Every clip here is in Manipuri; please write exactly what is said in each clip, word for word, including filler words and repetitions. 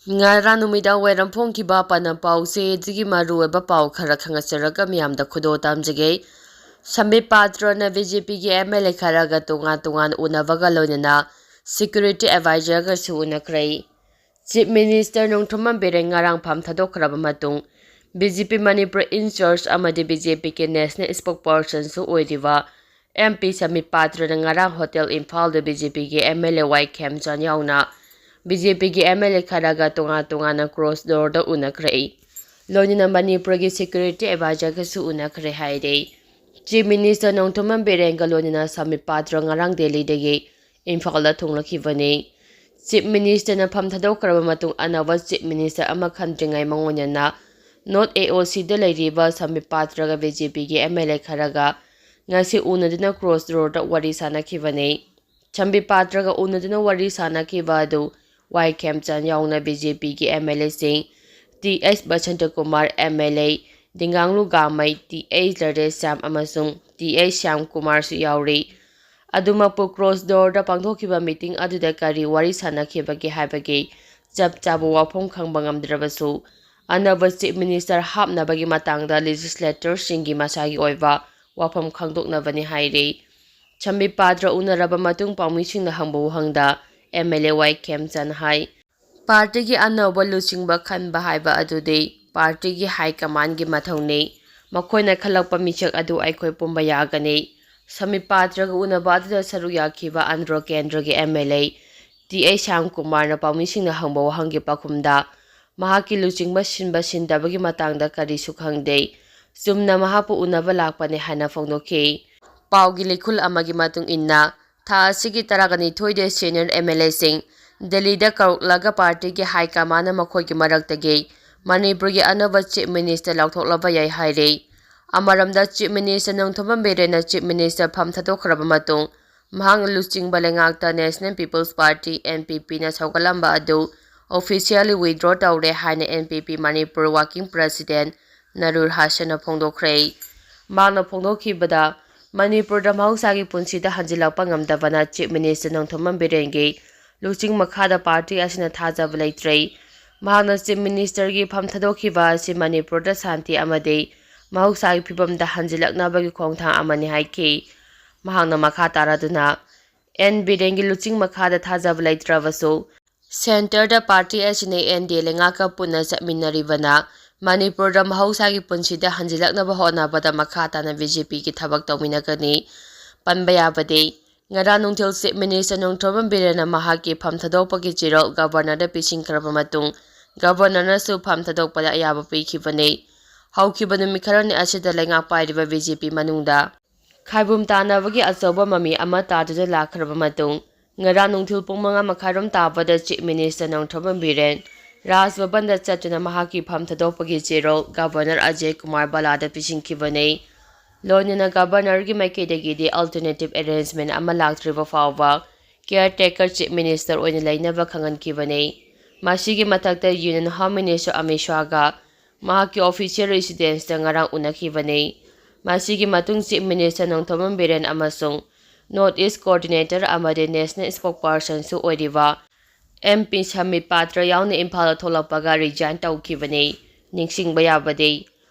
ꯉꯔꯥꯡ ꯅꯨꯃꯤꯗꯥꯡ ꯋꯥꯏꯔꯝ ꯐꯣꯡꯈꯤꯕ ꯑꯄꯥꯅ ꯄꯥꯎꯁꯦ ꯑꯗꯨꯒꯤ ꯃꯔꯨꯑꯣꯏꯕ ꯄꯥꯎ ꯈꯔ ꯈꯪꯍꯟꯖꯔꯒ ꯃꯤꯌꯥꯝꯗ ꯈꯨꯗꯣꯜ ꯇꯝꯖꯒꯦ꯫ ꯁꯝꯕꯤꯠ ꯄꯥꯇ꯭ꯔꯅ ꯕꯤ ꯖꯦ ꯄꯤꯒꯤ ꯑꯦꯝ ꯑꯦꯜ ꯑꯦ ꯈꯔꯒ ꯇꯣꯉꯥꯟ ꯇꯣꯉꯥꯟ ꯎꯅꯕꯒ ꯂꯣꯏꯅꯅ ꯁꯦꯀ꯭ꯌꯨꯔꯤꯇꯤ ꯑꯦꯗꯚꯥꯏꯖꯔꯒꯁꯨ ꯎꯅꯈ꯭ꯔꯦ꯫ ꯆꯤꯐ ꯃꯤꯅꯤꯁꯇꯔ ꯅꯣꯡꯊꯣꯝꯕꯝ ꯕꯤꯔꯦꯟ ꯉꯔꯥꯡ ꯐꯝ ꯊꯥꯗꯣꯛꯈ꯭ꯔꯕ ꯃꯇꯨꯡ, B J P Manipur in charge ꯑꯃꯗꯤ ꯕꯤ ꯖꯦ ꯄꯤꯒꯤ ꯅꯦꯁꯅꯦꯜ ꯏꯁꯄꯣꯛꯄꯔꯁꯟꯁꯨ ꯑꯣꯏꯔꯤꯕ ꯑꯦꯝ ꯄꯤ ꯁꯃꯤꯠ ꯄꯥꯇ꯭ꯔꯅ ꯉꯔꯥꯡ ꯍꯣꯇꯦꯜ ꯏꯝꯐꯥꯜꯗ ꯕꯤ ꯖꯦ ꯄꯤꯒꯤ M L A Y Khemchand ꯌꯥꯎꯅ ꯕꯤ ꯖꯦ ꯄꯤꯒꯤ ꯑꯦꯝ ꯑꯦꯜ ꯑꯦ ꯈꯔꯒ ꯇꯣꯉꯥꯟ ꯇꯣꯉꯥꯟꯅ ꯀ꯭ꯔꯣꯁ ꯗꯣꯔꯗ ꯎꯅꯈ꯭ꯔꯦ꯫ ꯂꯣꯏꯅꯅ ꯃꯅꯤꯄꯨꯔꯒꯤ ꯁꯦꯀ꯭ꯌꯨꯔꯤꯇꯤ ꯑꯦꯗꯚꯥꯏꯖꯔꯒꯁꯨ ꯎꯅꯈ꯭ꯔꯦ ꯍꯥꯏꯔꯦ꯫ ꯆꯤꯐ ꯃꯤꯅꯤꯁꯇꯔ ꯅꯣꯡꯊꯣꯝꯕꯝ ꯕꯤꯔꯦꯟꯒ ꯂꯣꯏꯅꯅ ꯁꯃꯤꯠ ꯄꯥꯇ꯭ꯔ ꯉꯔꯥꯡ ꯗꯦꯜꯂꯤꯗꯒꯤ ꯏꯝꯐꯥꯜꯗ ꯊꯨꯡꯂꯛꯈꯤꯕꯅꯤ꯫ ꯆꯤꯐ ꯃꯤꯅꯤꯁꯇꯔꯅ ꯐꯝ ꯊꯥꯗꯣꯛꯈ꯭ꯔꯕ ꯃꯇꯨꯡ ꯑꯅꯧꯕ ꯆꯤꯐ ꯃꯤꯅꯤꯁꯇꯔ ꯑꯃ ꯈꯟꯗ꯭ꯔꯤꯉꯩ ꯃꯉꯣꯟꯗꯅ ꯅꯣꯔꯠ ꯑꯦ ꯑꯣ ꯁꯤꯗ ꯂꯩꯔꯤꯕ ꯁꯝꯕꯤꯠ ꯄꯥꯇ꯭ꯔꯒ ꯕꯤ ꯖꯦ ꯄꯤꯒꯤ ꯑꯦꯝ ꯑꯦꯜ ꯑꯦ ꯈꯔꯒ ꯉꯁꯤ ꯎꯅꯗꯨꯅ ꯀ꯭ꯔꯣꯁ ꯔꯣꯗꯇ ꯋꯥꯔꯤ ꯁꯥꯟꯅꯈꯤꯕꯅꯤ꯫ ꯁꯝꯕꯤꯠ ꯄꯥꯇ꯭ꯔꯒ ꯎꯅꯗꯨꯅ ꯋꯥꯔꯤ ꯁꯥꯟꯅꯈꯤꯕ ꯑꯗꯨ ꯋꯥꯏ ꯈꯦꯝꯆꯥꯟ ꯌꯥꯎꯅ ꯕꯤ ꯖꯦ ꯄꯤꯒꯤ ꯑꯦꯝ ꯑꯦꯜ ꯑꯦꯁꯤꯡ T H Basantakumar M L A, Dinganglung Gangmei, T H Lareshyam ꯑꯃꯁꯨꯡ ꯇꯤ ꯑꯩꯆ ꯁ꯭ꯌꯥꯝꯀꯨꯃꯥꯔꯁꯨ ꯌꯥꯎꯔꯤ꯫ ꯑꯗꯨꯃꯛꯄꯨ ꯀ꯭ꯔꯣꯁ ꯗꯣꯔꯗ ꯄꯥꯡꯊꯣꯛꯈꯤꯕ ꯃꯤꯇꯤꯡ ꯑꯗꯨꯗ ꯀꯔꯤ ꯋꯥꯔꯤ ꯁꯥꯟꯅꯈꯤꯕꯒꯦ ꯍꯥꯏꯕꯒꯤ ꯆꯞ ꯆꯥꯕ ꯋꯥꯐꯝ ꯈꯪꯕ ꯉꯝꯗ꯭ꯔꯕꯁꯨ, ꯑꯅꯧꯕ ꯆꯤꯐ ꯃꯤꯅꯤꯁꯇꯔ ꯍꯥꯞꯅꯕꯒꯤ ꯃꯇꯥꯡꯗ ꯂꯦꯖꯤꯁꯂꯦꯇꯔꯁꯤꯡꯒꯤ ꯃꯁꯥꯒꯤ ꯑꯣꯏꯕ ꯋꯥꯐꯝ ꯈꯪꯗꯣꯛꯅꯕꯅꯤ ꯍꯥꯏꯔꯤ꯫ ꯁꯝꯕꯤꯠ ꯄꯥꯇ꯭ꯔ ꯎꯅꯔꯕ ꯃꯇꯨꯡ ꯄꯥꯎꯃꯤꯁꯤꯡꯅ ꯍꯪꯕ ꯋꯥꯍꯪꯗ ꯑꯦꯝ ꯑꯦꯜ ꯑꯦ ꯋꯥꯏ ꯈꯦꯝꯆꯥꯟ ꯍꯥꯏ, ꯄꯥꯔꯇꯤꯒꯤ ꯑꯅꯧꯕ ꯂꯨꯆꯤꯡꯕ ꯈꯟꯕ ꯍꯥꯏꯕ ꯑꯗꯨꯗꯤ ꯄꯥꯔꯇꯤꯒꯤ ꯍꯥꯏ ꯀꯃꯥꯟꯒꯤ ꯃꯊꯧꯅꯤ꯫ ꯃꯈꯣꯏꯅ ꯈꯜꯂꯛꯄ ꯃꯤꯁꯛ ꯑꯗꯨ ꯑꯩꯈꯣꯏ ꯄꯨꯝꯕ ꯌꯥꯒꯅꯤ꯫ ꯁꯃꯤꯠ ꯄꯥꯇ꯭ꯔꯒ ꯎꯅꯕ ꯑꯗꯨꯗ ꯁꯔꯨꯛ ꯌꯥꯈꯤꯕ ꯑꯟꯗ꯭ꯔꯣ ꯀꯦꯟꯗ꯭ꯔꯒꯤ M L A T H ꯁ꯭ꯌꯥꯝꯀꯨꯃꯥꯔꯅ ꯄꯥꯎꯃꯤꯁꯤꯡꯅ ꯍꯪꯕ ꯋꯥꯍꯪꯒꯤ ꯄꯥꯎꯈꯨꯝꯗ, ꯃꯍꯥꯛꯀꯤ ꯂꯨꯆꯤꯡꯕ ꯁꯤꯟꯕ ꯁꯤꯟꯗꯕꯒꯤ ꯃꯇꯥꯡꯗ ꯀꯔꯤꯁꯨ ꯈꯪꯗꯦ꯫ ꯆꯨꯝꯅ ꯃꯍꯥꯛꯄꯨ ꯎꯅꯕ ꯂꯥꯛꯄꯅꯦ ꯍꯥꯏꯅ ꯐꯣꯡꯗꯣꯛꯈꯤ꯫ ꯄꯥꯎꯒꯤ ꯂꯩꯈꯨꯜ ꯑꯃꯒꯤ ꯃꯇꯨꯡ ꯏꯟꯅ, ꯊꯥ ꯑꯁꯤꯒꯤ ꯇꯔꯥꯒ ꯅꯤꯊꯣꯏꯗ ꯁꯦꯅꯤꯌꯔ ꯑꯦꯝ ꯑꯦꯜ ꯑꯦꯁꯤꯡ ꯗꯦꯜꯂꯤꯗ ꯀꯧꯔꯛꯂꯒ ꯄꯥꯔꯇꯤꯒꯤ ꯍꯥꯏ ꯀꯃꯥꯟꯅ ꯃꯈꯣꯏꯒꯤ ꯃꯔꯛꯇꯒꯤ ꯃꯅꯤꯄꯨꯔꯒꯤ ꯑꯅꯧꯕ ꯆꯤꯐ ꯃꯤꯅꯤꯁꯇꯔ ꯂꯥꯎꯊꯣꯛꯂꯕ ꯌꯥꯏ ꯍꯥꯏꯔꯤ꯫ ꯑꯃꯔꯣꯝꯗ, ꯆꯤꯐ ꯃꯤꯅꯤꯁꯇꯔ ꯅꯣꯡꯊꯣꯝꯕꯝ ꯕꯤꯔꯦꯟꯅ ꯆꯤꯐ ꯃꯤꯅꯤꯁꯇꯔ ꯐꯝ ꯊꯥꯗꯣꯛꯈ꯭ꯔꯕ ꯃꯇꯨꯡ, ꯃꯍꯥꯛꯅ ꯂꯨꯆꯤꯡꯕ ꯂꯩꯉꯥꯛꯇ national people's party, N P ꯄꯤꯅ ꯁꯧꯒꯠꯂꯝꯕ ꯑꯗꯨ ꯑꯣꯐꯤꯁꯤꯌꯦꯜꯂꯤ ꯋꯤꯗ꯭ꯔꯣ ꯇꯧꯔꯦ ꯍꯥꯏꯅ N P P Manipur working president Nurul ꯍꯥꯁꯟꯅ ꯐꯣꯡꯗꯣꯛꯈ꯭ꯔꯦ꯫ ꯃꯍꯥꯛꯅ ꯐꯣꯡꯗꯣꯛꯈꯤꯕꯗ, ꯃꯅꯤꯄꯨꯔꯗ ꯃꯍꯧꯁꯥꯒꯤ ꯄꯨꯟꯁꯤꯗ ꯍꯟꯖꯤꯜꯂꯛꯄ ꯉꯝꯗꯕꯅ ꯆꯤꯐ ꯃꯤꯅꯤꯁꯇꯔ ꯅꯣꯡꯊꯣꯝꯕꯝ ꯕꯤꯔꯦꯟꯒꯤ ꯂꯨꯆꯤꯡ ꯃꯈꯥꯗ ꯄꯥꯔꯇꯤ ꯑꯁꯤꯅ ꯊꯥꯖꯕ ꯂꯩꯇ꯭ꯔꯦ꯫ ꯃꯍꯥꯛꯅ Chief Minister ꯒꯤ ꯐꯝ ꯊꯥꯗꯣꯛꯈꯤꯕ ꯑꯁꯤ ꯃꯅꯤꯄꯨꯔꯗ ꯁꯥꯟꯇꯤ ꯑꯃꯗꯤ ꯃꯍꯧꯁꯥꯒꯤ ꯐꯤꯕꯝꯗ ꯍꯟꯖꯤꯜꯂꯛꯅꯕꯒꯤ ꯈꯣꯡꯊꯥꯡ ꯑꯃꯅꯤ ꯍꯥꯏꯈꯤ꯫ ꯃꯍꯥꯛꯅ ꯃꯈꯥ ꯇꯥꯔꯗꯨꯅ, ꯑꯦꯟ ꯕꯤꯔꯦꯟꯒꯤ ꯂꯨꯆꯤꯡ ꯃꯈꯥꯗ ꯊꯥꯖꯕ ꯂꯩꯇ꯭ꯔꯕꯁꯨ, ꯁꯦꯟꯇꯔꯗ ꯄꯥꯔꯇꯤ ꯑꯁꯤꯅ ꯑꯦꯟ ꯗꯤ ꯑꯦ ꯂꯩꯉꯥꯛꯀ ꯄꯨꯟꯅ ꯆꯠꯃꯤꯟꯅꯔꯤꯕꯅ ꯃꯅꯤꯄꯨꯔꯗ ꯃꯍꯧꯁꯥꯒꯤ ꯄꯨꯟꯁꯤꯗ ꯍꯟꯖꯤꯜꯂꯛꯅꯕ ꯍꯣꯠꯅꯕꯗ ꯃꯈꯥ ꯇꯥꯅ ꯕꯤ ꯖꯦ ꯄꯤꯒꯤ ꯊꯕꯛ ꯇꯧꯃꯤꯟꯅꯒꯅꯤ꯫ ꯄꯟꯕ ꯌꯥꯕꯗꯤ, ꯉꯔꯥꯡ ꯅꯨꯡꯊꯤꯜ Chief Minister ꯅꯣꯡꯊꯣꯝꯕꯝ ꯕꯤꯔꯦꯟꯅ ꯃꯍꯥꯛꯀꯤ ꯐꯝ ꯊꯥꯗꯣꯛꯄꯒꯤ ꯆꯦꯔꯣꯜ Governor ꯗ ꯄꯤꯁꯤꯟꯈ꯭ꯔꯕ ꯃꯇꯨꯡ, Governor ꯅꯁꯨ ꯐꯝ ꯊꯥꯗꯣꯛꯄꯗ ꯑꯌꯥꯕ ꯄꯤꯈꯤꯕꯅꯤ꯫ ꯍꯧꯈꯤꯕ ꯅꯨꯃꯤꯠ ꯈꯔꯅꯤ ꯑꯁꯤꯗ ꯂꯩꯉꯥꯛ ꯄꯥꯏꯔꯤꯕ ꯕꯤ ꯖꯦ ꯄꯤ ꯃꯅꯨꯡꯗ ꯈꯥꯏꯕꯨꯝ ꯇꯥꯅꯕꯒꯤ ꯑꯆꯧꯕ ꯃꯃꯤ ꯑꯃ ꯇꯥꯗꯨꯅ ꯂꯥꯛꯈ꯭ꯔꯕ ꯃꯇꯨꯡ, ꯉꯔꯥꯡ ꯅꯨꯡꯊꯤꯜ ꯄꯨꯡ ꯃꯉꯥ ꯃꯈꯥꯏꯔꯣꯝ ꯇꯥꯕꯗ Chief Minister ꯅꯣꯡꯊꯣꯝꯕꯝ ꯕꯤꯔꯦꯟ ꯔꯥꯖ ꯚꯕꯟꯗ ꯆꯠꯇꯨꯅ ꯃꯍꯥꯛꯀꯤ ꯐꯝ ꯊꯥꯗꯣꯛꯄꯒꯤ ꯆꯦꯔꯣꯜ Governor ꯑꯖꯌ ꯀꯨꯃꯥꯔ ꯕꯂꯥꯗ ꯄꯤꯁꯤꯟꯈꯤꯕꯅꯤ꯫ ꯂꯣꯏꯅꯅ Governor ꯒꯤ ꯃꯥꯏꯀꯩꯗꯒꯤꯗꯤ alternative arrangement ꯑꯃ ꯂꯥꯛꯇ꯭ꯔꯤꯕ ꯐꯥꯎꯕ caretaker Chief Minister ꯑꯣꯏꯅ ꯂꯩꯅꯕ ꯈꯪꯍꯟꯈꯤꯕꯅꯤ꯫ ꯃꯁꯤꯒꯤ ꯃꯊꯛꯇ Union Home Minister ꯑꯃꯤꯠ ꯁꯥꯍꯒ ꯃꯍꯥꯛꯀꯤ official residence ꯇ ꯉꯔꯥꯡ ꯎꯅꯈꯤꯕꯅꯤ꯫ ꯃꯁꯤꯒꯤ ꯃꯇꯨꯡ Chief Minister ꯅꯣꯡꯊꯣꯝꯕꯝ ꯕꯤꯔꯦꯟ ꯑꯃꯁꯨꯡ North East Coordinator ꯑꯃꯗꯤ National Spokesperson ꯁꯨ ꯑꯣꯏꯔꯤꯕ ꯑꯦꯝ ꯄꯤ ꯁꯝꯕꯤꯠ ꯄꯥꯇ꯭ꯔ ꯌꯥꯎꯅ ꯏꯝꯐꯥꯜꯗ ꯊꯣꯛꯂꯛꯄꯒ resign ꯇꯧꯈꯤꯕꯅꯤ꯫ ꯅꯤꯡꯁꯤꯡꯕ ꯌꯥꯕꯗꯤ,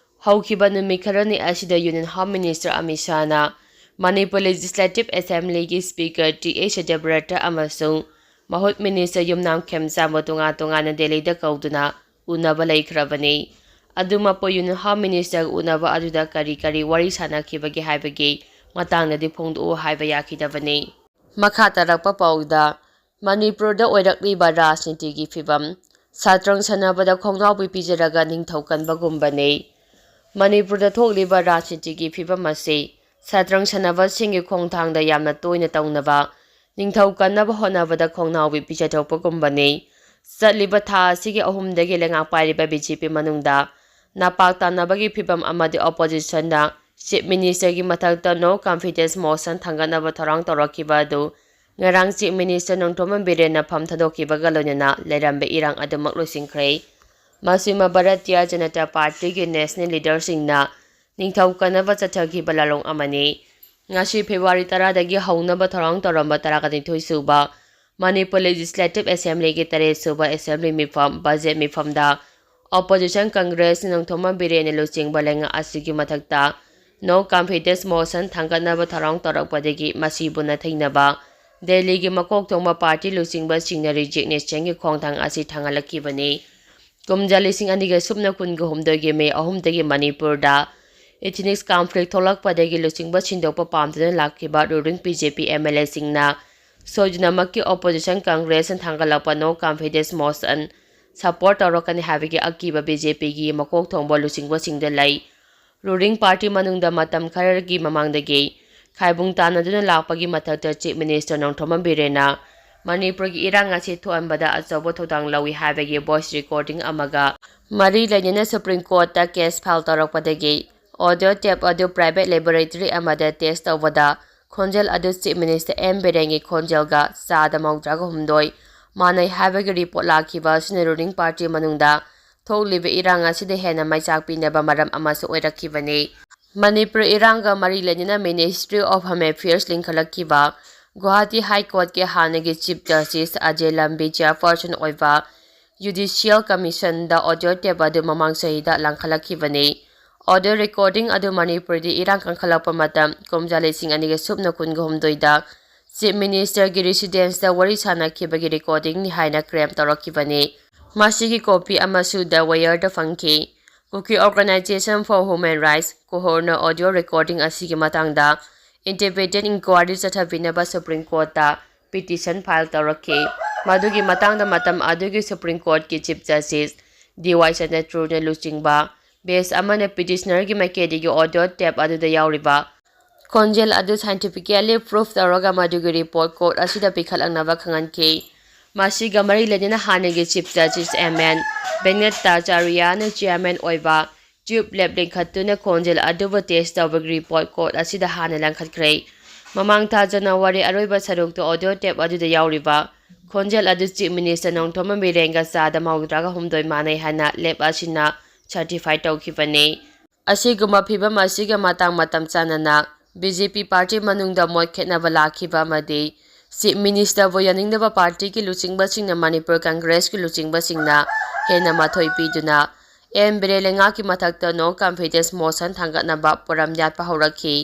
ꯍꯧꯈꯤꯕ ꯅꯨꯃꯤꯠ ꯈꯔꯅꯤ ꯑꯁꯤꯗ Union Home Minister ꯑꯃꯤꯠ ꯁꯥꯍꯅ ꯃꯅꯤꯄꯨꯔ Legislative Assembly ꯒꯤ Speaker ꯇꯤ ꯑꯩꯆ ꯁꯇ꯭ꯌꯕ꯭ꯔꯇ ꯑꯃꯁꯨꯡ ꯃꯍꯨꯠ Minister ꯌꯨꯝꯅꯥꯝ ꯈꯦꯝꯆꯥꯟꯕꯨ ꯇꯣꯉꯥꯟ ꯇꯣꯉꯥꯟꯅ ꯗꯦꯜꯂꯤꯗ ꯀꯧꯗꯨꯅ ꯎꯅꯕ ꯂꯩꯈ꯭ꯔꯕꯅꯤ꯫ ꯑꯗꯨꯃꯛꯄꯨ Union Home Minister ꯒ ꯎꯅꯕ ꯑꯗꯨꯗ ꯀꯔꯤ ꯀꯔꯤ ꯋꯥꯔꯤ ꯁꯥꯅꯈꯤꯕꯒꯦ ꯍꯥꯏꯕꯒꯤ ꯃꯇꯥꯡꯗꯗꯤ ꯐꯣꯡꯗꯣꯛꯎ ꯍꯥꯏꯕ ꯌꯥꯈꯤꯗꯕꯅꯤ꯫ ꯃꯈꯥ ꯇꯥꯔꯛꯄ ꯄꯥꯎꯗ, ꯃꯅꯤꯄꯨꯔꯗ ꯑꯣꯏꯔꯛꯂꯤꯕ ꯔꯥꯖꯅꯤꯇꯤꯒꯤ ꯐꯤꯕꯝ, ꯁꯇ꯭ꯔꯪ ꯁꯥꯟꯅꯕꯗ ꯈꯣꯡꯅꯥꯎꯕꯤ ꯄꯤꯖꯔꯒ ꯅꯤꯡꯊꯧ ꯀꯟꯕꯒꯨꯝꯕꯅꯤ꯫ ꯃꯅꯤꯄꯨꯔꯗ ꯊꯣꯛꯂꯤꯕ ꯔꯥꯖꯅꯤꯇꯤꯒꯤ ꯐꯤꯕꯝ ꯑꯁꯤ ꯁꯇ꯭ꯔꯪ ꯁꯥꯟꯅꯕꯁꯤꯡꯒꯤ ꯈꯣꯡꯊꯥꯡꯗ ꯌꯥꯝꯅ ꯇꯣꯏꯅ ꯇꯧꯅꯕ ꯅꯤꯡꯊꯧ ꯀꯟꯅꯕ ꯍꯣꯠꯅꯕꯗ ꯈꯣꯡꯅꯥꯎꯕꯤ ꯄꯤꯖꯊꯣꯛꯄꯒꯨꯝꯕꯅꯤ꯫ ꯆꯠꯂꯤꯕ ꯊꯥ ꯑꯁꯤꯒꯤ ꯑꯍꯨꯝꯗꯒꯤ ꯂꯩꯉꯥꯛ ꯄꯥꯏꯔꯤꯕ ꯕꯤ ꯖꯦ ꯄꯤ ꯃꯅꯨꯡꯗ ꯅꯄꯥꯛ ꯇꯥꯅꯕꯒꯤ ꯐꯤꯕꯝ ꯑꯃꯗꯤ opposition ꯅ Chief Minister ꯒꯤ ꯃꯊꯛꯇ no confidence motion ꯊꯥꯡꯒꯠꯅꯕ ꯊꯧꯔꯥꯡ ꯇꯧꯔꯛꯈꯤꯕ ꯑꯗꯨ ꯉꯔꯥꯡ Chief Minister ꯅꯣꯡꯊꯣꯝꯕꯝ ꯕꯤꯔꯦꯟꯅ ꯐꯝ ꯊꯥꯗꯣꯛꯈꯤꯕꯒ ꯂꯣꯏꯅꯅ ꯂꯩꯔꯝꯕ ꯏꯔꯥꯡ ꯑꯗꯨꯃꯛ ꯂꯣꯏꯁꯤꯟꯈ꯭ꯔꯦ꯫ ꯃꯁꯤꯃ ꯚꯥꯔꯇꯤꯌ ꯖꯅꯇꯥ ꯄꯥꯔꯇꯤꯒꯤ national leader ꯁꯤꯡꯅ ꯅꯤꯡꯊꯧ ꯀꯟꯅꯕ ꯆꯠꯊꯈꯤꯕ ꯂꯥꯂꯣꯡ ꯑꯃꯅꯤ꯫ ꯉꯁꯤ ꯐꯦꯕ꯭ꯔꯨꯋꯥꯔꯤ ꯇꯔꯥꯗꯒꯤ ꯍꯧꯅꯕ ꯊꯧꯔꯥꯡ ꯇꯧꯔꯝꯕ ꯇꯔꯥꯅꯤꯊꯣꯏ ꯁꯨꯕ ꯃꯅꯤꯄꯨꯔ Legislative Assemblyꯒꯤ ꯇꯔꯦꯠ ꯁꯨꯕ Assembly ꯃꯤꯐꯝ, Budget ꯃꯤꯐꯝꯗ Opposition Congress ꯅꯣꯡꯊꯣꯝꯕꯝ ꯕꯤꯔꯦꯟꯅ ꯂꯨꯆꯤꯡꯕ ꯂꯩꯉꯥꯛ ꯑꯁꯤꯒꯤ ꯃꯊꯛꯇ No Confidence Motion ꯊꯥꯡꯒꯠꯅꯕ ꯊꯧꯔꯥꯡ ꯇꯧꯔꯛꯄꯗꯒꯤ ꯃꯁꯤꯕꯨ ꯅꯥꯊꯩꯅꯕ ꯗꯦꯜꯂꯤꯒꯤ ꯃꯀꯣꯛ ꯊꯣꯡꯕ party ꯂꯨꯆꯤꯡꯕꯁꯤꯡꯅ resignationꯒꯤ ꯈꯣꯡꯊꯥꯡ ꯑꯁꯤ ꯊꯥꯡꯒꯠꯂꯛꯈꯤꯕꯅꯤ꯫ ꯀꯨꯝꯖꯥ ꯂꯤꯁꯤꯡ ꯑꯅꯤꯒ ꯁꯨꯞꯅ ꯀꯨꯟꯒ ꯍꯨꯝꯗꯣꯏꯒꯤ May ꯑꯍꯨꯝꯗꯒꯤ ꯃꯅꯤꯄꯨꯔꯗ ethnic conflict ꯊꯣꯛꯂꯛꯄꯗꯒꯤ ꯂꯨꯆꯤꯡꯕ ꯁꯤꯟꯗꯣꯛꯄ ꯄꯥꯝꯗꯨꯅ ꯂꯥꯛꯈꯤꯕ ruling BJP MLAꯁꯤꯡꯅ ꯁꯣꯏꯗꯅꯃꯛꯀꯤ Opposition Congressꯅ ꯊꯥꯡꯒꯠꯂꯛꯄ No Confidence Motion support ꯇꯧꯔꯛꯀꯅꯤ ꯍꯥꯏꯕꯒꯤ ꯑꯀꯤꯕ BJPꯒꯤ ꯃꯀꯣꯛ ꯊꯣꯡꯕ ꯂꯨꯆꯤꯡꯕꯁꯤꯡꯗ ꯂꯩ꯫ Ruling party ꯃꯅꯨꯡꯗ ꯃꯇꯝ ꯈꯔꯒꯤ ꯃꯃꯥꯡꯗꯒꯤ ꯈꯥꯏꯕꯨꯡ ꯇꯥꯟꯅꯗꯨꯅ ꯂꯥꯛꯄꯒꯤ ꯃꯊꯛꯇ Chief Minister ꯅꯣꯡꯊꯣꯝꯕꯝ ꯕꯤꯔꯦꯟꯅ ꯃꯅꯤꯄꯨꯔꯒꯤ ꯏꯔꯥꯡ ꯑꯁꯤ ꯊꯣꯛꯍꯟꯕꯗ ꯑꯆꯧꯕ ꯊꯧꯗꯥꯡ ꯂꯧꯏ ꯍꯥꯏꯕꯒꯤ voice recording ꯑꯃꯒ ꯃꯔꯤ ꯂꯩꯅꯅ Supreme Courtꯇ case file ꯇꯧꯔꯛꯄꯗꯒꯤ audio tape ꯑꯗꯨ private laboratory ꯑꯃꯗ test ꯇꯧꯕꯗ ꯈꯣꯟꯖꯦꯜ ꯑꯗꯨ Chief Minister ꯑꯦꯝ ꯕꯤꯔꯦꯟꯒꯤ ꯈꯣꯟꯖꯦꯜꯒ ꯆꯥꯗ ꯃꯧꯗ꯭ꯔꯥꯒ ꯍꯨꯝꯗꯣꯏ ꯃꯥꯟꯅꯩ ꯍꯥꯏꯕꯒꯤ report ꯂꯥꯛꯈꯤꯕ ꯑꯁꯤꯅ ruling party ꯃꯅꯨꯡꯗ ꯊꯣꯛꯂꯤꯕ ꯏꯔꯥꯡ ꯑꯁꯤꯗ ꯍꯦꯟꯅ ꯃꯩꯆꯥꯛ ꯄꯤꯅꯕ ꯃꯔꯝ ꯑꯃꯁꯨ ꯑꯣꯏꯔꯛꯈꯤꯕꯅꯤ꯫ ꯃꯅꯤꯄꯨꯔ ꯏꯔꯥꯡꯒ ꯃꯔꯤ ꯂꯩꯅꯅ Ministry of Home Affairs ꯂꯤꯡꯈꯠꯂꯛꯈꯤꯕ Guwahati High Courtꯀꯤ ꯍꯥꯟꯅꯒꯤ Chief Justice ꯑꯖꯦ ꯂꯝꯕꯤ chairperson ꯑꯣꯏꯕ Judicial Commissionꯗ audio tape ꯑꯗꯨ ꯃꯃꯥꯡ ꯆꯍꯤꯗ ꯂꯥꯡꯈꯠꯂꯛꯈꯤꯕꯅꯤ꯫ Audio recording ꯑꯗꯨ ꯃꯅꯤꯄꯨꯔꯗ ꯏꯔꯥꯡ ꯀꯟꯈꯠꯂꯛꯄ ꯃꯇꯝ ꯀꯨꯝꯖꯥ ꯂꯤꯁꯤꯡ ꯑꯅꯤꯒ ꯁꯨꯞꯅ ꯀꯨꯟꯒ ꯍꯨꯝꯗꯣꯏꯗ Chief Ministerꯒꯤ residenceꯇ ꯋꯥꯔꯤ ꯁꯥꯟꯅꯈꯤꯕꯒꯤ recordingꯅꯤ ꯍꯥꯏꯅ claim ꯇꯧꯔꯛꯈꯤꯕꯅꯤ꯫ ꯃꯁꯤꯒꯤ copy ꯑꯃꯁꯨ The Wireꯗ ꯐꯪꯈꯤ꯫ Kuki Organisation for Human Rights, ꯀꯨꯍꯣꯔꯅ audio recording ꯑꯁꯤꯒꯤ ꯃꯇꯥꯡꯗ independent inquiry ꯆꯠꯊꯕꯤꯅꯕ Supreme Courtꯇ petition file ꯇꯧꯔꯛꯈꯤ꯫ ꯃꯗꯨꯒꯤ ꯃꯇꯥꯡꯗ ꯃꯇꯝ ꯑꯗꯨꯒꯤ Supreme Courtꯀꯤ Chief Justice ꯗꯤ ꯋꯥꯏ ꯆꯟꯗ꯭ꯔꯆꯨꯗꯅ ꯂꯨꯆꯤꯡꯕ bench ꯑꯃꯅ petitionerꯒꯤ ꯃꯥꯏꯀꯩꯗꯒꯤ audio tape ꯑꯗꯨꯗ ꯌꯥꯎꯔꯤꯕ ꯈꯣꯟꯖꯦꯜ ꯑꯗꯨ scientifically proof ꯇꯧꯔꯒ ꯃꯗꯨꯒꯤ report court ꯑꯁꯤꯗ ꯄꯤꯈꯠꯂꯛꯅꯕ ꯈꯪꯍꯟꯈꯤ꯫ ꯃꯁꯤꯒ ꯃꯔꯤ ꯂꯩꯅꯅ ꯍꯥꯟꯅꯒꯤ Chief Justice ꯑꯦꯝ ꯑꯦꯟ ꯚꯦꯡꯀꯇꯥꯆꯥꯔꯌꯅ chairman ꯑꯣꯏꯕ tube lab ꯂꯤꯡꯈꯠꯇꯨꯅ ꯈꯣꯟꯖꯦꯜ ꯑꯗꯨꯕꯨ test ꯇꯧꯕꯒꯤ report court ꯑꯁꯤꯗ ꯍꯥꯟꯅ ꯂꯪꯈꯠꯈ꯭ꯔꯦ꯫ ꯃꯃꯥꯡ ꯊꯥ January ꯑꯔꯣꯏꯕ ꯁꯔꯨꯛꯇ audio tape ꯑꯗꯨꯗ ꯌꯥꯎꯔꯤꯕ ꯈꯣꯟꯖꯦꯜ ꯑꯗꯨ Chief Minister ꯅꯣꯡꯊꯣꯝꯕꯝ ꯕꯤꯔꯦꯟꯒ ꯆꯥꯗ ꯃꯧꯗ꯭ꯔꯥꯒ ꯍꯨꯝꯗꯣꯏ ꯃꯥꯟꯅꯩ ꯍꯥꯏꯅ lab ꯑꯁꯤꯅ certify ꯇꯧꯈꯤꯕꯅꯤ꯫ ꯑꯁꯤꯒꯨꯝꯕ ꯐꯤꯚꯝ ꯑꯁꯤꯒ ꯃꯇꯥꯡ ꯃꯇꯝ ꯆꯥꯅꯅ BJP party ꯃꯅꯨꯡꯗ ꯃꯣꯠ ꯈꯦꯠꯅꯕ ꯂꯥꯛꯈꯤꯕ ꯑꯃꯗꯤ Chief Ministerꯕꯨ ꯌꯥꯅꯤꯡꯗꯕ ꯄꯥꯔꯇꯤꯒꯤ ꯂꯨꯆꯤꯡꯕꯁꯤꯡꯅ ꯃꯅꯤꯄꯨꯔ ꯀꯪꯒ꯭ꯔꯦꯁꯀꯤ ꯂꯨꯆꯤꯡꯕꯁꯤꯡꯅ ꯍꯦꯟꯅ ꯃꯊꯣꯏ ꯄꯤꯗꯨꯅ ꯑꯦꯝ ꯕꯤꯔꯦꯟ ꯂꯩꯉꯥꯛꯀꯤ ꯃꯊꯛꯇ no confidence motion ꯊꯥꯡꯒꯠꯅꯕ ꯄꯣꯔꯝ ꯌꯥꯠꯄ ꯍꯧꯔꯛꯈꯤ꯫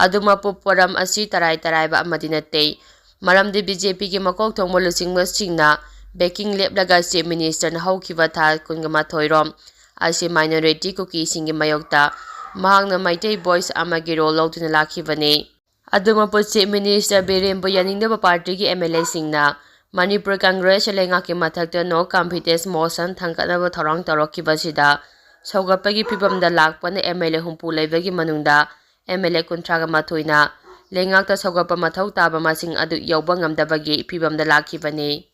ꯑꯗꯨꯃꯛꯄꯨ ꯄꯣꯔꯝ ꯑꯁꯤ ꯇꯔꯥꯏ ꯇꯔꯥꯏꯕ ꯑꯃꯗꯤ ꯅꯠꯇꯦ꯫ ꯃꯔꯝꯗꯤ BJPꯒꯤ ꯃꯀꯣꯛ ꯊꯣꯡꯕ ꯂꯨꯆꯤꯡꯕꯁꯤꯡꯅ backing ꯂꯦꯞꯂꯒ Chief Ministerꯅ ꯍꯧꯈꯤꯕ ꯊꯥ ꯀꯨꯟꯒ ꯃꯥꯊꯣꯏ ꯔꯣꯝ ꯑꯁꯤ minority ꯀꯨꯀꯤꯁꯤꯡꯒꯤ ꯃꯥꯌꯣꯛꯇ ꯃꯍꯥꯛꯅ ꯃꯩꯇꯩ Voice ꯑꯃꯒꯤ role ꯂꯧꯗꯨꯅ ꯂꯥꯛꯈꯤꯕꯅꯤ꯫ ꯑꯗꯨꯃꯛꯄꯨ Chief Minister ꯕꯤꯔꯦꯟꯕꯨ ꯌꯥꯅꯤꯡꯗꯕ ꯄꯥꯔꯇꯤꯒꯤ MLAꯁꯤꯡꯅ ꯃꯅꯤꯄꯨꯔ ꯀꯪꯒ꯭ꯔꯦꯁ ꯂꯩꯉꯥꯛꯀꯤ ꯃꯊꯛꯇ no confidence motion ꯊꯥꯡꯒꯠꯅꯕ ꯊꯧꯔꯥꯡ ꯇꯧꯔꯛꯈꯤꯕꯁꯤꯗ ꯁꯧꯒꯠꯄꯒꯤ ꯐꯤꯚꯝꯗ ꯂꯥꯛꯄꯅ MLA ꯍꯨꯝꯐꯨ ꯂꯩꯕꯒꯤ ꯃꯅꯨꯡꯗ MLA ꯀꯨꯟꯊ꯭ꯔꯥꯒ ꯃꯥꯊꯣꯏꯅ ꯂꯩꯉꯥꯛꯇ ꯁꯧꯒꯠꯄ ꯃꯊꯧ ꯇꯥꯕ ꯃꯁꯤꯡ ꯑꯗꯨ ꯌꯧꯕ ꯉꯝꯗꯕꯒꯤ ꯐꯤꯚꯝꯗ ꯂꯥꯛꯈꯤꯕꯅꯤ꯫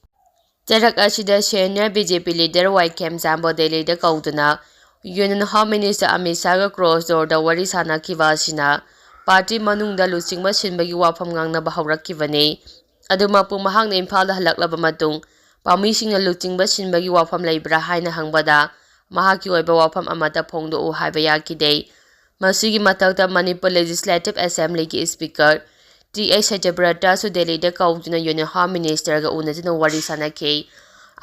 ꯆꯔꯛ ꯑꯁꯤꯗ senior BJP leader ꯋꯥꯏ ꯈꯦꯝꯆꯥꯟꯕꯨ ꯗꯦꯜꯂꯤꯗ ꯀꯧꯗꯨꯅ Union Home Minister Amit ꯁꯥꯍꯒ cross doorꯗ ꯋꯥꯔꯤ ꯁꯥꯟꯅꯈꯤꯕ ꯑꯁꯤꯅ ꯄꯥꯔꯇꯤ ꯃꯅꯨꯡꯗ ꯂꯨꯆꯤꯡꯕ ꯁꯤꯟꯕꯒꯤ ꯋꯥꯐꯝ ꯉꯥꯡꯅꯕ ꯍꯧꯔꯛꯈꯤꯕꯅꯤ꯫ ꯑꯗꯨꯃꯛꯄꯨ ꯃꯍꯥꯛꯅ ꯏꯝꯐꯥꯜꯗ ꯍꯜꯂꯛꯂꯕ ꯃꯇꯨꯡ ꯄꯥꯎꯃꯤꯁꯤꯡꯅ ꯂꯨꯆꯤꯡꯕ ꯁꯤꯟꯕꯒꯤ ꯋꯥꯐꯝ ꯂꯩꯕ꯭ꯔꯥ ꯍꯥꯏꯅ ꯍꯪꯕꯗ ꯃꯍꯥꯛꯀꯤ ꯑꯣꯏꯕ ꯋꯥꯐꯝ ꯑꯃꯠꯇ ꯐꯣꯡꯗꯣꯛꯎ ꯍꯥꯏꯕ ꯌꯥꯈꯤꯗꯦ꯫ ꯃꯁꯤꯒꯤ ꯃꯊꯛꯇ ꯃꯅꯤꯄꯨꯔ Legislative Assemblyꯒꯤ Speaker ꯇꯤ ꯑꯩꯆ ꯁꯇ꯭ꯌꯕ꯭ꯔꯇꯁꯨ ꯗꯦꯜꯂꯤꯗ ꯀꯧꯗꯨꯅ Union Home Ministerꯒ ꯎꯅꯗꯨꯅ ꯋꯥꯔꯤ ꯁꯥꯟꯅꯈꯤ꯫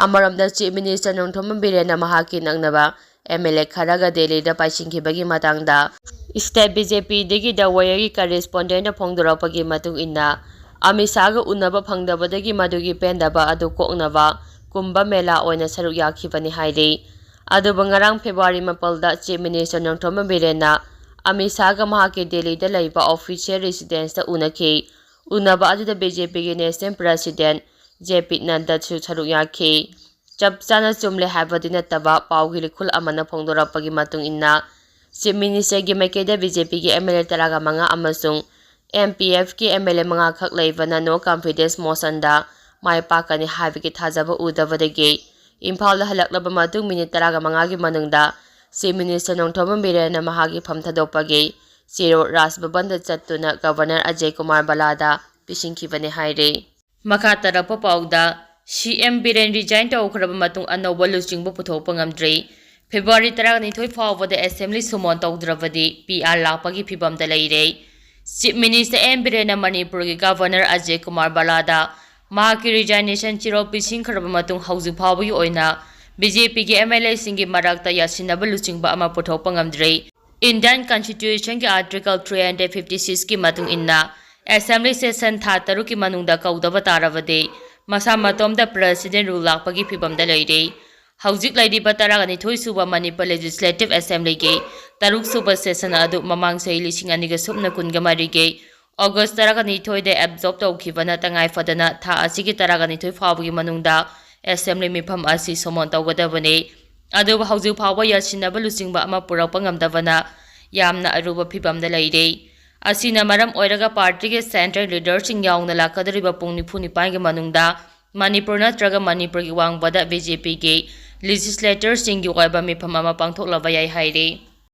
ꯑꯃꯔꯣꯝꯗ Chief Minister ꯅꯣꯡꯊꯣꯝꯕꯝ ꯕꯤꯔꯦꯟꯅ ꯃꯍꯥꯛꯀꯤ ꯅꯛꯅꯕ MLA ꯈꯔꯒ ꯗꯦꯜꯂꯤꯗ ꯄꯥꯏꯁꯤꯟꯈꯤꯕꯒꯤ ꯃꯇꯥꯡꯗ State BJPꯗꯒꯤ The Wireꯒꯤ correspondentꯅ ꯐꯣꯡꯗꯣꯔꯛꯄꯒꯤ ꯃꯇꯨꯡ ꯏꯟꯅ ꯑꯃꯤꯠ ꯁꯥꯍꯒ ꯎꯅꯕ ꯐꯪꯗꯕꯗꯒꯤ ꯃꯗꯨꯒꯤ ꯄꯦꯟꯗꯕ ꯑꯗꯨ ꯀꯣꯛꯅꯕ ꯀꯨꯝꯚ ꯃꯦꯂꯥ ꯑꯣꯏꯅ ꯁꯔꯨꯛ ꯌꯥꯈꯤꯕꯅꯤ ꯍꯥꯏꯔꯤ꯫ ꯑꯗꯨꯕꯨ ꯉꯔꯥꯡ ꯐꯦꯕ꯭ꯔꯨꯋꯥꯔꯤ ꯃꯥꯄꯜꯗ Chief Minister ꯅꯣꯡꯊꯣꯝꯕꯝ ꯕꯤꯔꯦꯟꯅ ꯑꯃꯤꯠ ꯁꯥꯍꯒ ꯃꯍꯥꯛꯀꯤ ꯗꯦꯜꯂꯤꯗ ꯂꯩꯕ official residenceꯇ ꯎꯅꯈꯤ꯫ ꯎꯅꯕ ꯑꯗꯨꯗ BJPꯒꯤ National President ꯖꯦ ꯄꯤ ꯅꯗ꯭ꯗꯥꯁꯨ ꯁꯔꯨꯛ ꯌꯥꯈꯤ꯫ ꯆꯞ ꯆꯥꯅ ꯆꯨꯝꯂꯦ ꯍꯥꯏꯕꯗꯤ ꯅꯠꯇꯕ ꯄꯥꯎꯒꯤ ꯂꯤꯈꯨꯜ ꯑꯃꯅ ꯐꯣꯡꯗꯣꯔꯛꯄꯒꯤ ꯃꯇꯨꯡ ꯏꯟꯅ Chief Ministerꯒꯤ ꯃꯥꯏꯀꯩꯗ BJPꯒꯤ MLA ꯇꯔꯥꯒ ꯃꯉꯥ ꯑꯃꯁꯨꯡ MPFꯀꯤ MLA ꯃꯉꯥ ꯈꯛ ꯂꯩꯕꯅ no confidence motionꯗ ꯃꯥꯏ ꯄꯥꯛꯀꯅꯤ ꯍꯥꯏꯕꯒꯤ ꯊꯥꯖꯕ ꯎꯗꯕꯗꯒꯤ ꯏꯝꯐꯥꯜꯗ ꯍꯜꯂꯛꯂꯕ ꯃꯇꯨꯡ ꯃꯤꯅꯤꯠ ꯇꯔꯥꯒ ꯃꯉꯥꯒꯤ ꯃꯅꯨꯡꯗ Chief Minister ꯅꯣꯡꯊꯣꯝꯕꯝ ꯕꯤꯔꯦꯟꯅ ꯃꯍꯥꯛꯀꯤ ꯐꯝ ꯊꯥꯗꯣꯛꯄꯒꯤ ꯆꯦꯔꯣꯜ ꯔꯥꯖ ꯚꯕꯟꯗ ꯆꯠꯇꯨꯅ Governor ꯑꯖꯌ ꯀꯨꯃꯥꯔ ꯚꯜꯂꯥꯗ ꯄꯤꯁꯤꯟꯈꯤꯕꯅꯤ ꯍꯥꯏꯔꯤ꯫ ꯃꯈꯥ ꯇꯥꯔꯛꯄ ꯄꯥꯎꯗ, CM ꯕꯤꯔꯦꯟ resign ꯇꯧꯈ꯭ꯔꯕ ꯃꯇꯨꯡ ꯑꯅꯧꯕ ꯂꯨꯆꯤꯡꯕ ꯄꯨꯊꯣꯛꯄ ꯉꯝꯗ꯭ꯔꯤ꯫ ꯐꯦꯕ꯭ꯔꯨꯋꯥꯔꯤ ꯇꯔꯥꯅꯤꯊꯣꯏ ꯐꯥꯎꯕꯗ assembly summon ꯇꯧꯗ꯭ꯔꯕꯗꯤ PR ꯂꯥꯛꯄꯒꯤ ꯐꯤꯚꯝꯗ ꯂꯩꯔꯦ꯫ Chief Minister ꯑꯦꯟ ꯕꯤꯔꯦꯟꯅ ꯃꯅꯤꯄꯨꯔꯒꯤ Governor ꯑꯖꯌ ꯀꯨꯃꯥꯔ ꯚꯜꯂꯥꯗ ꯃꯍꯥꯛꯀꯤ resignation ꯆꯦꯔꯣꯜ ꯄꯤꯁꯤꯟꯈ꯭ꯔꯕ ꯃꯇꯨꯡ ꯍꯧꯖꯤꯛ ꯐꯥꯎꯕꯒꯤ ꯑꯣꯏꯅ BJPꯒꯤ MLAꯁꯤꯡꯒꯤ ꯃꯔꯛꯇ ꯌꯥꯁꯤꯟꯅꯕ ꯂꯨꯆꯤꯡꯕ ꯑꯃ ꯄꯨꯊꯣꯛꯄ ꯉꯝꯗ꯭ꯔꯤ꯫ Indian Constitutionꯒꯤ Article three hundred fifty sixꯀꯤ ꯃꯇꯨꯡ ꯏꯟꯅ Assembly session ꯊꯥ ꯇꯔꯨꯛꯀꯤ ꯃꯅꯨꯡꯗ ꯀꯧꯗꯕ ꯇꯥꯔꯕꯗꯤ ꯃꯁꯥ ꯃꯇꯣꯝꯗ President rule ꯂꯥꯛꯄꯒꯤ ꯐꯤꯕꯝꯗ ꯂꯩꯔꯤ꯫ ꯍꯧꯖꯤꯛ ꯂꯩꯔꯤꯕ ꯇꯔꯥꯅꯤꯊꯣꯏ ꯁꯨꯕ Manipur Legislative Assemblyꯒꯤ ꯇꯔꯨꯛ ꯁꯨꯕ session ꯑꯗꯨ ꯃꯃꯥꯡ ꯆꯍꯤ ꯂꯤꯁꯤꯡ ꯑꯅꯤꯒ ꯁꯨꯞꯅ ꯀꯨꯟꯒ ꯃꯔꯤꯒꯤ August ꯇꯔꯥꯅꯤꯊꯣꯏꯗ absorb ꯇꯧꯈꯤꯕꯅ ꯇꯉꯥꯏ ꯐꯗꯅ ꯊꯥ ꯑꯁꯤꯒꯤ ꯇꯔꯥꯅꯤꯊꯣꯏ ꯐꯥꯎꯕꯒꯤ ꯃꯅꯨꯡꯗ Assembly ꯃꯤꯐꯝ ꯑꯁꯤ summon ꯇꯧꯒꯗꯕꯅꯤ꯫ ꯑꯗꯨꯕꯨ ꯍꯧꯖꯤꯛ ꯐꯥꯎꯕ ꯌꯥꯁꯤꯟꯅꯕ ꯂꯨꯆꯤꯡꯕ ꯑꯃ ꯄꯨꯔꯛꯄ ꯉꯝꯗꯕꯅ ꯌꯥꯝꯅ ꯑꯔꯨꯕ ꯐꯤꯕꯝꯗ ꯂꯩꯔꯦ꯫ ꯑꯁꯤꯅ ꯃꯔꯝ ꯑꯣꯏꯔꯒ partyꯒꯤ central leaderꯁꯤꯡ ꯌꯥꯎꯅ ꯂꯥꯛꯀꯗꯧꯔꯤꯕ ꯄꯨꯡ ꯅꯤꯐꯨ ꯅꯤꯄꯥꯟꯒꯤ ꯃꯅꯨꯡꯗ ꯃꯅꯤꯄꯨꯔ ꯅꯠꯇ꯭ꯔꯒ ꯃꯅꯤꯄꯨꯔꯒꯤ ꯋꯥꯡꯃꯗ BJPꯒꯤ legislatorꯁꯤꯡꯒꯤ ꯑꯣꯏꯕ ꯃꯤꯐꯝ ꯑꯃ ꯄꯥꯡꯊꯣꯛꯂꯕ ꯌꯥꯏ ꯍꯥꯏꯔꯤ꯫